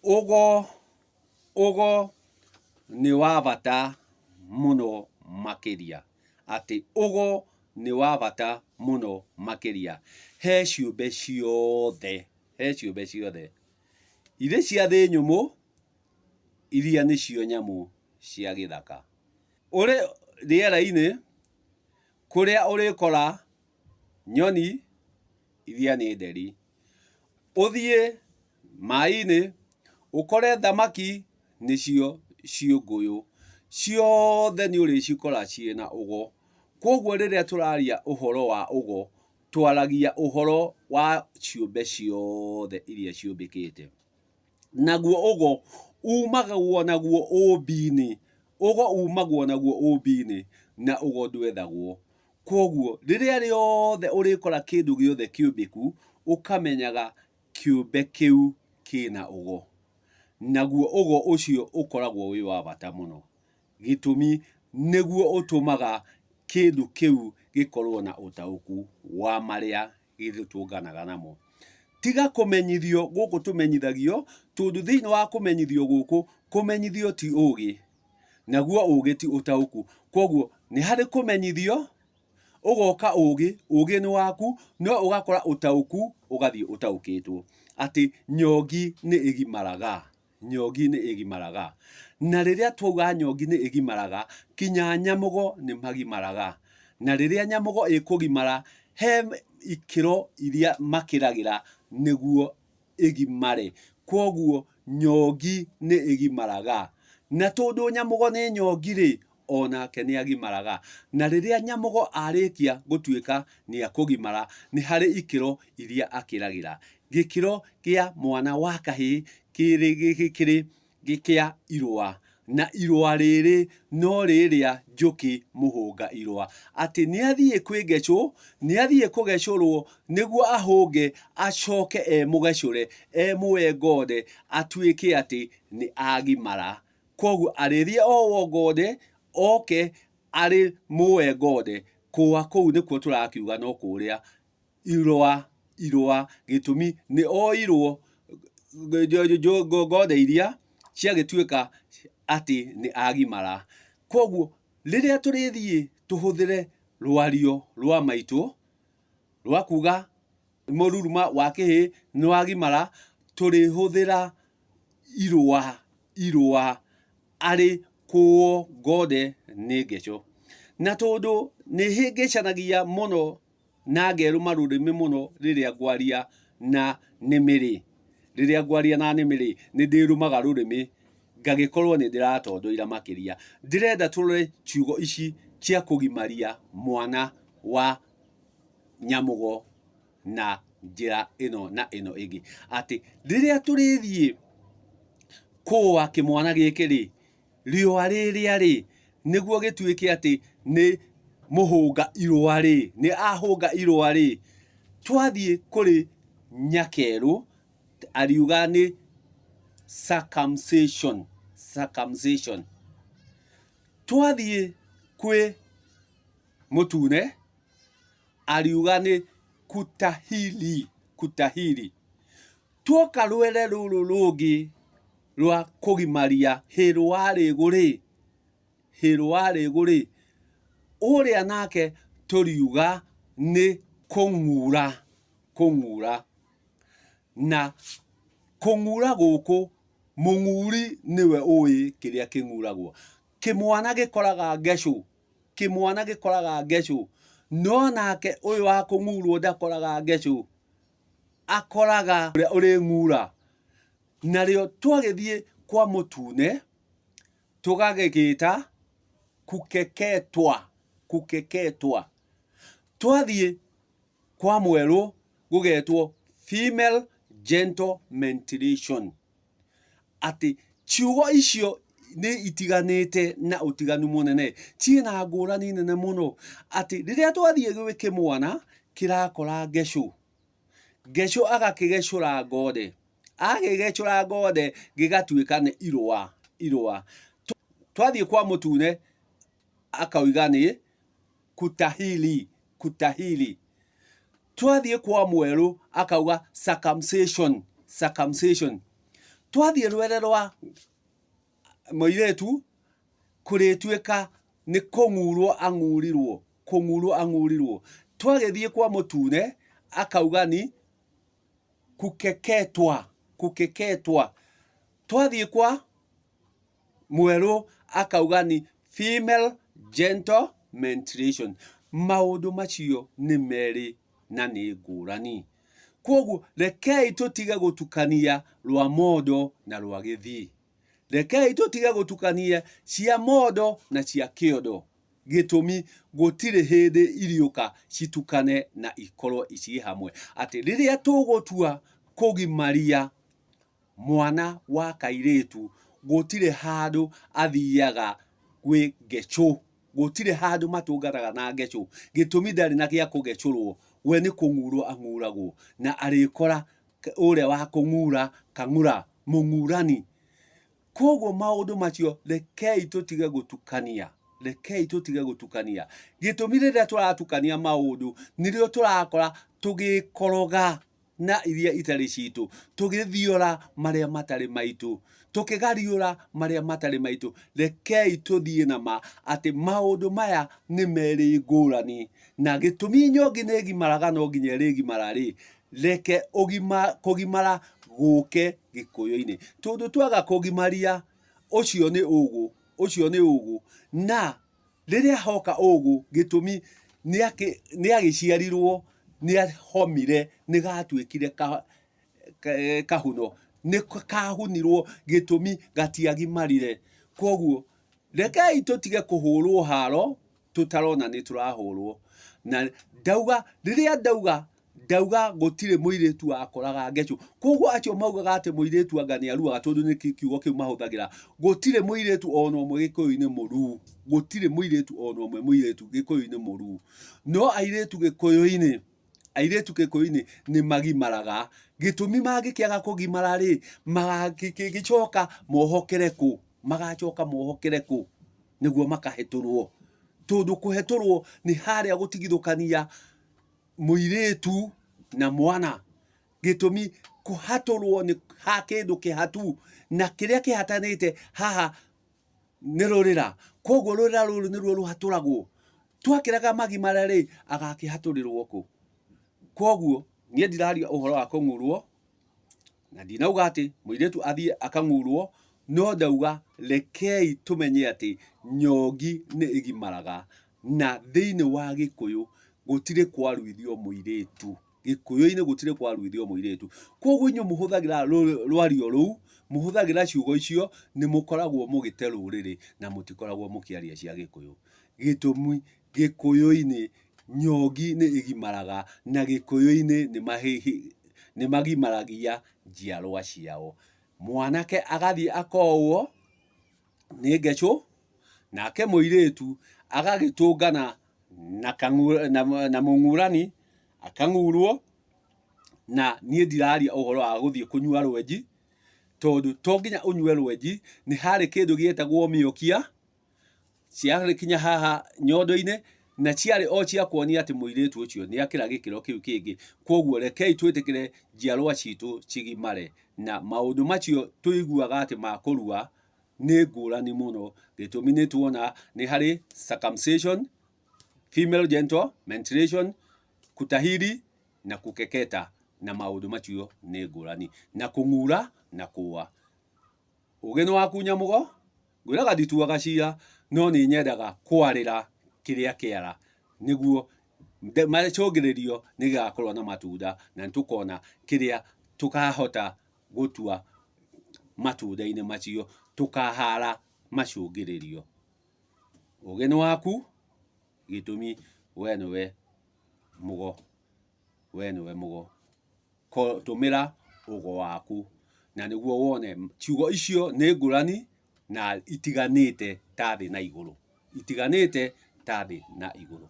Ũgo, ũgo nĩ wa bata mũno makĩria, atĩ ũgo nĩ wa bata mũno makĩria he ciũmbe ciothe, he ciũmbe ciothe, irĩ cia thĩ nyũmũ, iria nĩcio nyamũ cia gĩthaka. Ũrĩ rĩera-inĩ kũrĩa ũrĩkora nyoni iria nĩ nderi. Ũthiĩ maĩ-inĩ ũkore thamaki nĩcio ciũngũyũ. Ciothe nĩ ũrĩcikora ciĩna ũgo. Kwoguo rĩrĩa tũraria ũhoro wa ũgo, twaragia ũhoro wa ciũmbe ciothe iria ciũmbĩkĩte. Naguo ũgo umagwo naguo ũmbi-inĩ, ũgo umagwo naguo ũmbi-inĩ na ũgo ndwethagwo. Kwoguo rĩrĩa rĩothe ũrĩkora kĩndũ gĩothe kĩũmbĩku, ũkamenyaga kĩũmbe kĩu kĩna ũgo. Naguo ũgo ũcio ũkoragwo wĩ wa bata mũno. Gĩtũmi nĩguo ũtũmaga kĩndũ kĩu gĩkorwo na ũtaũku wa marĩa gĩtũnganaga namo. Tiga kũmenyithio gũkũ tũmenyithagio, tondũ thĩinĩ wa kũmenyithio gũkũ, kũmenyithio ti ũgĩ, naguo ũgĩ ti ũtaũku. Kwoguo nĩ harĩ kũmenyithio, ũgoka ũgĩ, ũgĩ nĩ waku, no ũgakora ũtaũku ũgathiĩ ũtaũkĩtwo. Atĩ nyongi nĩ ĩgimaraga. Nyongi nĩ ĩgimaraga. Na rĩrĩa twauga nyongi nĩ ĩgimaraga, kinya nyamũgo nĩ magimaraga. Na rĩrĩa nyamũgo ĩkũgimara, he ikĩro iria makĩragĩra nĩguo ĩgimare. Kwoguo nyongi nĩ ĩgimaraga. Na tondũ nyamũgo nĩ nyongi rĩ, o nake nĩ agimaraga. Na rĩrĩa nyamũgo arĩkia gũtuĩka nĩ akũgimara, nĩ harĩ ikĩro iria akĩragĩra. Gĩkĩro kĩa mwana wa kahĩĩ kĩrĩ kĩa irũa, na irũa rĩrĩ no rĩrĩa njũkĩ mũhũnga irũa. Atĩ nĩ athiĩ kwĩ ngecũ, nĩ athiĩ kũgecũrwo nĩguo ahũnge acoke e mũgecũre, e mũe ngonde atuĩke atĩ nĩ agimara. Kwoguo arĩthiĩ owo ngonde, oke arĩ mũe ngonde. Kũa kũu nĩkuo tũrakiuga no kũrĩa irũa, irũa, gĩtũmi nĩ oirwo ngonde iria ciagĩtuĩka atĩ nĩ agimara. Kwoguo rĩrĩa tũrĩthiĩ tũhũthĩre rwario rwa maitũ rwa kuga mũruruma wa kĩhĩĩ nĩ wagimara, tũrĩhũthĩra irũa, irũa arĩ kũo ngonde nĩ ngeco. Na tondũ nĩ hĩngĩcanagia mũno na ngerũma rũrĩmĩ mũno rĩrĩa ngwaria na nĩmĩ rĩ, rĩrĩa ngwaria na nĩmĩ rĩ, nĩ ndĩrũmaga rũrĩmĩ ngagĩkorwo nĩ ndĩratondoira makĩria. Ndĩrenda tũrore ciugo ici cia kũgimaria mwana wa nyamũgo na njĩra ĩno na ĩno ĩngĩ. Atĩ rĩrĩa tũrĩthiĩ kũũa kĩmwana gĩkĩ rĩ, riũa rĩrĩa rĩ, nĩguo gĩtuĩke atĩ nĩ mũhũnga irũa rĩ, nĩ ahũnga irũa rĩ, twathiĩ kũrĩ nyakerũ, ariuga nĩ circumcision, circumcision. Twathiĩ kwĩ mũtune, ariuga nĩ kutahiri, kutahiri. Tuoka rwere rũrũ rũngĩ rwa kũgimaria hĩrũ wa rĩgũ rĩ, hĩrũ wa rĩgũ rĩ, ũrĩa nake tũriuga nĩ kũng'ura, kũng'ura. Na kũng'ura gũkũ, mũng'uri nĩwe ũĩ kĩrĩa kĩng'uragwo. Kĩmwana gĩkoraga ngecũ. Kĩmwana gĩkoraga ngecũ, no nake ũyũ wa kũng'urwo ndakoraga ngecũ, akoraga ũrĩa ũrĩng'ura. Narĩo twagĩthiĩ kwa mũtune, tũgagĩgĩta kukeketwa, kukeketwa. Twathiĩ kwa mwerũ gũgetwo female genital mutilation. Atĩ ciugo icio nĩ itiganĩte na ũtiganu mũnene, ciĩna ngũrani nene mũno, atĩ rĩrĩa twathiĩ gwĩ kĩmwana kĩrakora ngecũ, ngecũ agakĩgecũra ngonde, agĩgecũra ngonde gĩgatuĩka nĩ irũa, irũa. Twathiĩ kwa mũtune akauga nĩ kutahili, kutahili. Twathiĩ kwa mwerũ akauga circumcision, circumcision. Twathiĩ rwere rwa mũirĩtu, kũrĩtuĩka nĩ kũng'urwo ang'urirwo, kũng'urwo ang'urirwo. Twagĩthiĩ kwa mũtune, akauga ni kukeketwa, kukeketwa. Twathiĩ kwa mwerũ akauga ni female genital mutilation. Maũndũ macio nĩ merĩ na nĩ ngũrani. Kwoguo rekei tũtige gũtukania rwa mondo na rwa gĩthii. Rekei tũtige gũtukania cia mondo na cia kĩondo. Gĩtũmi gũtirĩ hĩndĩ iriũka citukane na ikorwo ciĩ hamwe. Atĩ rĩrĩa tũgũtua kũgimaria mwana wa kairĩtu gũtirĩ handũ athiaga gwĩ ngecũ, gũtirĩ handũ matũnganaga na ngecũ, gĩtũmi ndarĩ na gĩa kũgecũrwo, we nĩ kũng'urwo ang'uragwo, na arĩkora ũrĩa wa kũng'ura kang'ura, mũng'urani. Kwoguo maũndũ macio rekei tũtige gũtukania, rekei tũtige gũtukania. Gĩtũmi rĩrĩa tũratukania maũndũ nĩrĩo tũrakora tũgĩkoroga na iria itarĩ citũ, tũgĩthiora marĩa matarĩ maitũ, tũkĩgariũra marĩa matarĩ maitũ. Rekei tũthiĩ na ma atĩ maũndũ maya nĩ merĩ ngũrani, na gĩtũmi nyongi nĩ ĩgimaraga no nginya ĩrĩgimara rĩ, reke ũgima, kũgimara gũke gĩkũyũ-inĩ. Tondũ twaga kũgimaria, ũcio nĩ ũgũ, ũcio nĩ ũgũ. Na rĩrĩa hoka ũgũ, gĩtũmi nĩ agĩciarirwo, nĩ ahomire, nĩ gatuĩkire kahuno, nĩ kahunirwo gĩtũmi gatiagimarire. Kwoguo rekei tũtige kũhũrwo haro tũtarona nĩ tũrahũrwo. Na ndauga, rĩrĩa ndauga, ndauga gũtirĩ mũirĩtu wakoraga ngecũ. Koguo acio maugaga atĩ mũirĩtu anga nĩ aruaga tondũ nĩ kiugo kĩu mahũthagĩra. Gũtirĩ mũirĩtu ona ũmwe gĩkũyũ-inĩ mũruu. Gũtirĩ mũirĩtu ona ũmwe mũirĩtu gĩkũyũ-inĩ mũruu. No airĩtu gĩkũyũ-inĩ, airĩtu gĩkũyũ-inĩ nĩ magimaraga. Gĩtũmi mangĩkĩaga kũgimara rĩ, magagĩcoka mohokere kũ? Magacoka mohokere kũ? Nĩguo makahetũrwo. Tondũ kũhetũrwo nĩ harĩa gũtigithũkania mũirĩtu na mwana. Gĩtũmi kũhatũrwo nĩ ha kĩndũ kĩhatu na kĩrĩa kĩhatanĩte haha nĩ rũrĩra. Koguo rũrĩra rũrũ nĩruo rũhatũragwo. Twakĩrega magimare rĩ, agakĩhatũrĩrwo kũ? Koguo niĩ ndiraria ũhoro wa kũng'urwo, na ndinauga atĩ mũirĩtu athiĩ akang'urwo, no ndauga rekei tũmenye atĩ nyongi nĩ ĩgimaraga, na thĩinĩ wa Gĩkũyũ gũtirĩ kwaruithio mũirĩtu. Gĩkũyũ-inĩ gũtirĩ kwaruithio mũirĩtu. Koguo inyuĩ mũhũthagĩra rwario rũu, mũhũthagĩra ciugo icio, nĩ mũkoragwo mũgĩte rũrĩrĩ na mũtikoragwo mũkĩaria cia Gĩkũyũ. Gĩtũmi Gĩkũyũ-inĩ nyongi nĩ ĩgimaraga na Gĩkũyũ-inĩ nĩ magimaragia njiarwa ciao. Mwanake agathiĩ akowo nĩ ngecũ, nake mũirĩtu agagĩtũngana na mũng'urani akang'urwo, na niĩ ndiraria ũhoro wa gũthiĩ kũnyua rwenji, tondũ to nginya ũnyue rwenji, nĩ harĩ kĩndũ gĩetagwo mĩokia, ciarĩ kinya haha nyondo-inĩ, na ciarĩ o cia kuonia atĩ mũirĩtu ũcio nĩ akĩra gĩkĩro kĩu kĩngĩ. Kwoguo rekei twĩtĩkĩre njiarwa citũ cigimare, na maũndũ macio tũiguaga atĩ ma kũrua nĩ ngũrani mũno. Gĩtũmi nĩ tuona nĩ harĩ circumcision, female genital mutilation, kutahiri na kukeketa, na maũndũ macio nĩ ngũrani. Na kũng'ura na kũa. Ũgĩ nĩ waku nyamũgo, ngwĩraga ndituaga cira, no nĩ nyendaga kwarĩra kĩrĩa kĩara, nĩguo macũngĩrĩrio nĩ gĩgakorwo na matunda, na nĩ tũkona kĩrĩa tũkahota gũtua matunda-inĩ macio, tũkahara macũngĩrĩrio. Ũgĩ nĩ waku, gĩtũmi we nĩwe mũgo, we nĩwe mũgo. Tũmĩra ũgo waku na nĩguo wone ciugo icio nĩ ngũrani na itiganĩte ta thĩ na igũrũ, itiganĩte ta thĩ na igũrũ.